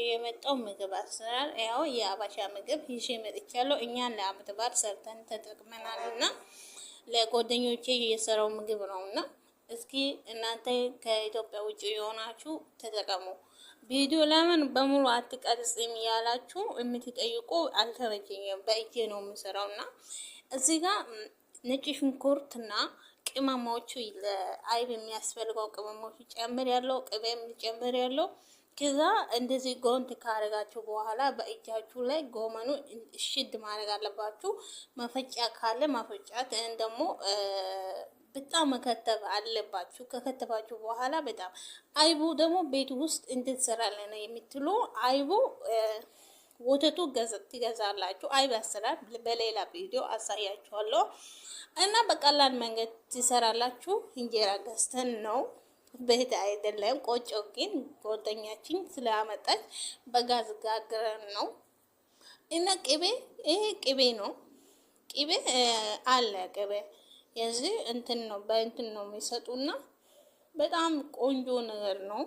የመጣው ምግብ አሰራር ያው የአባሻ ምግብ ይዤ መጥቻለሁ። እኛን ለአመት በዓል ሰርተን ተጠቅመናል እና ለጓደኞቼ የሰራው ምግብ ነው እና እስኪ እናንተ ከኢትዮጵያ ውጭ የሆናችሁ ተጠቀሙ። ቪዲዮ ለምን በሙሉ አትቀርጽም ያላችሁ የምትጠይቁ አልተመቸኝም። በእጄ ነው የምሰራው እና እዚህ ጋር ነጭ ሽንኩርትና ቅመሞቹ ለአይብ የሚያስፈልገው ቅመሞቹ ጨምር ያለው ቅቤም ጨምር ያለው። ከዛ እንደዚህ ጎንት ካረጋችሁ በኋላ በእጃችሁ ላይ ጎመኑ እሽድ ማድረግ አለባችሁ። መፈጫ ካለ መፈጫት ደግሞ በጣም መከተብ አለባችሁ። ከከተባችሁ በኋላ በጣም አይቡ ደግሞ ቤት ውስጥ እንድትሰራለን የምትሉ አይቡ ወተቱ ትገዛላችሁ። አይብ አሰራር በሌላ ቪዲዮ አሳያችኋለሁ እና በቀላል መንገድ ትሰራላችሁ። እንጀራ ገዝተን ነው፣ ቤት አይደለም። ቆጮ ግን ጓደኛችን ስላመጣች በጋዝ ጋግረን ነው እና ቅቤ፣ ይሄ ቅቤ ነው። ቅቤ አለ፣ ቅቤ የዚህ እንትን ነው፣ በእንትን ነው የሚሰጡና በጣም ቆንጆ ነገር ነው።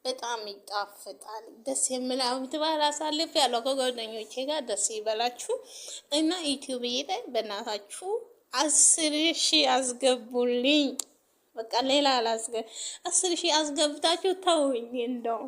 በጣም ይጣፍጣል። ደስ የሚል አመት በዓል አሳልፍ ያለው ከጓደኞቼ ጋር፣ ደስ ይበላችሁ እና ዩቲዩብ ላይ በእናታችሁ 10,000 አስገቡልኝ። በቃ ሌላ አላስገ 10,000 አስገብታችሁ ተውኝ እንደው።